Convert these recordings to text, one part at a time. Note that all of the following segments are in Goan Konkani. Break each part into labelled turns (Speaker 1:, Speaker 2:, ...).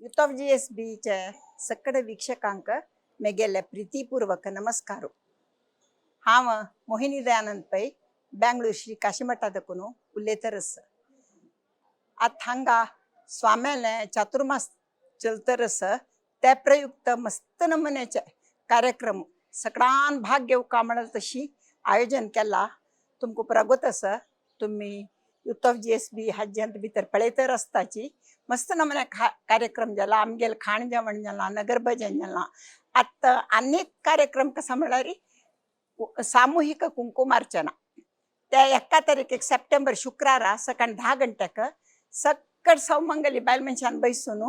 Speaker 1: यूथ ऑफ GSBच्या सकड वीक्षकांक मेगेले प्रीतीपूर्वक नमस्कार. हांव मोहिनी दयानंद पै, बेंगळूर श्री काशीमठादकून उलयतरस. आतां हांगा स्वाम्याले चातुर्मास चलतरस, त्या प्रयुक्त मस्त नमुन्याचे कार्यक्रम सगळ्यान भाग घेवका म्हणल तशी आयोजन केला. तुमकां प्रगत आसा, तुमी यूथ ऑफ GSB हाज्यांत भितर पळयतर आसताची. मस्त नमुने कार्यक्रम जाला, आमगेले खाण जेवण जाला, नगर भजन जाला. आतां आनीक कार्यक्रम कसा म्हळ्यार सामूहिक कुंकुमार्चना. त्या एका तारीख सप्टेंबर शुक्रारा सकाळी 10 गंट्याक सक्कड सौमंगली बायल मनशान बैसून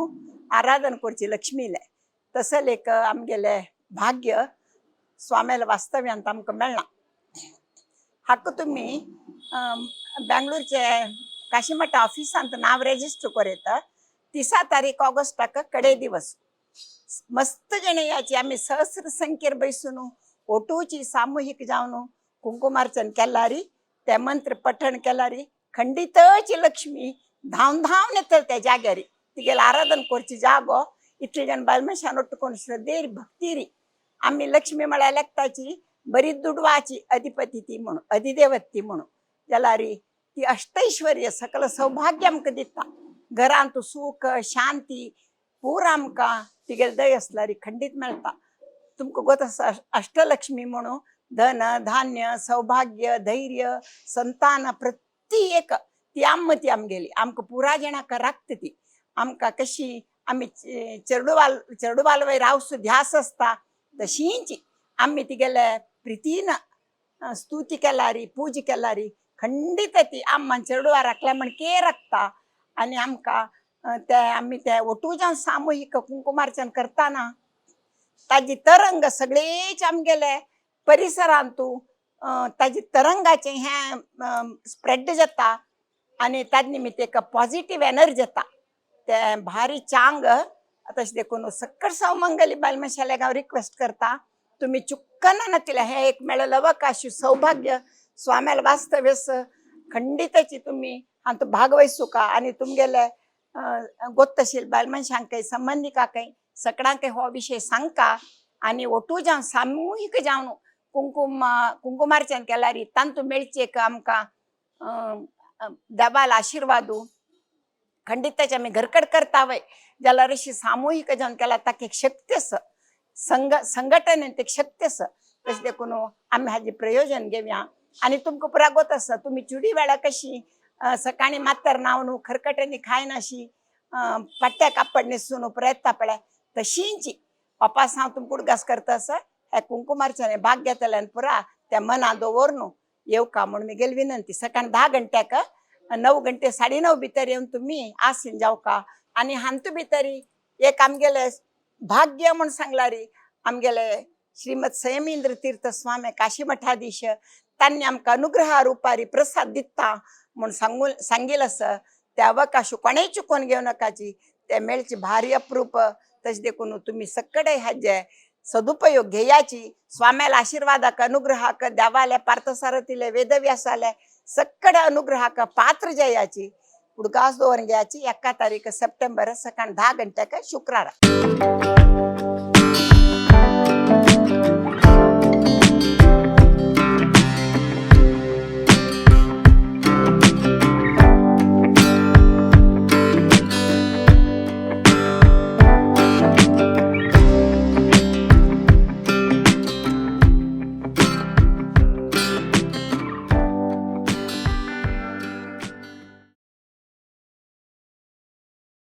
Speaker 1: आराधन करची लक्ष्मीले. तसले एक आमगेले भाग्य स्वाम्याला वास्तव्यांत आमकां मेळ्ळां. हाका तुमी बेंगळूरचे काशीमठ ऑफिसांत नांव रेजिस्टर कर येता. 30 तारीख ऑगस्टाक कडे दिवस मस्त जण याची आमी सहस्र संख्येर बैसून ओटूची सामूहिक जावन कुंकुमार्चन केलारी, ते मंत्र पठण केलारी खंडितची लक्ष्मी धांवन धांवन येतले त्या जाग्यारी. तिगेले आराधन करची जागो. इतले जण बायल मनशान ಒಟ್ಟುಕೊಂಡು ಶ್ರದ್ಧेरी भक्तीरी आमी लक्ष्मी म्हळ्यार लेखताची बरी दुडवाची अधिपती ती म्हणून, अधिदेवत ती म्हणून जाल्यार ती अष्टैश्वर्य सकल सौभाग्य आमकां दिता. घरांत सुख शांती पूरा आमकां तिगेले दय आसल्यार खंडीत मेळटा. तुमकां गोत आसा, अष्टलक्ष्मी म्हणून धन धान्य सौभाग्य धैर्य संतान प्रति एक ती आम्म ती आमगेली आमकां पुरा जाणांक राखता ती. आमकां कशी आमी चेरडुवाल चेरडुवाल वयर रावसो ध्यास आसता, तशींच आमी तिगेले प्रितीन स्तुती केलारी, पूजा केलारी खंडीत ती आम्मान चेरडुवा राखल्या म्हण के राखता. आनी आमकां ते आमी ते ओटू जावन सामुहीक कुंकुमार्चन करताना ताजी तरंग सगळेच आमगेले परिसरांतू ताजी तरंगाचें हें स्प्रेड जाता आनी ताजे निमित्त एक पॉझिटीव एनर्जी येता. ते भारी चांग. तशें देखून सक्कड सौमंगली बायल मनशाले हांव रिक्वेस्ट करता, तुमी चुक्कना नातिले हें एक मेळ्ळें अवकाश सौभाग्य स्वाम्याला वास्तव्यस खंडिताची तुमी हातूंत भाग वयसुका आनी तुमगेले गोत्तशील बायल मनशांकय संबंदिकांकय सगळ्यांकय हो विशय सांगका आनी ओटू जावन सामुहीक जावन कुंकुमार्चन केल्यार तांतू मेळचे एक आमकां देवाल आशिर्वादू खंडिताचे. आमी घरकड करता वय जाल्यार अशी सामुहीक जावन केल्यार ताका एक शक्ती आसा, संघटनेंत एक शक्ती आसा. तशें देखून आमी हाजें प्रयोजन घेवया. आनी तुमकां पुरा गोत आसा, तुमी चुडी वेळार कशी सकाळी मात्तर न्हांवन खरकट्यांनी खायनाशी पट्ट्या कापड न्हेसून प्रयत्न पळय, तशींच वापास हांव तुमकां उडगास करता आसा, ह्या कुंकुमार्चने भाग घेतल्यान पुरा त्या मना दवरून येवका म्हूण म्हगेली विनंती. सकाळी 10 गंट्याक 9 गंटे 9:30 भितर येवन तुमी आसीन जावका. आनी हांतू भितर एक आमगेले भाग्य म्हूण सांगलारी आमगेले श्रीमद संयमेंद्र तीर्थ स्वामी काशी मठाधीश तांणी आमकां अनुग्रहा रुपारी प्रसाद दिता म्हूण सांगून सांगील आसा. त्या अवकाश कोणेय चुकोवन घेवं नाकाची, ते मेळची भारी अप्रूप. तशें देखून तुमी सगळे हाजे सदुपयोग घेयाची. स्वाम्याला आशीर्वादाक अनुग्रहाक देवाल्या पार्थसारथीले वेदव्यासाले सगळे अनुग्रहाक पात्र जयाची उडगास दवरून घेयाची. 1 तारीख सप्टेंबर सकाळी 10 गंट्याक शुक्रारा.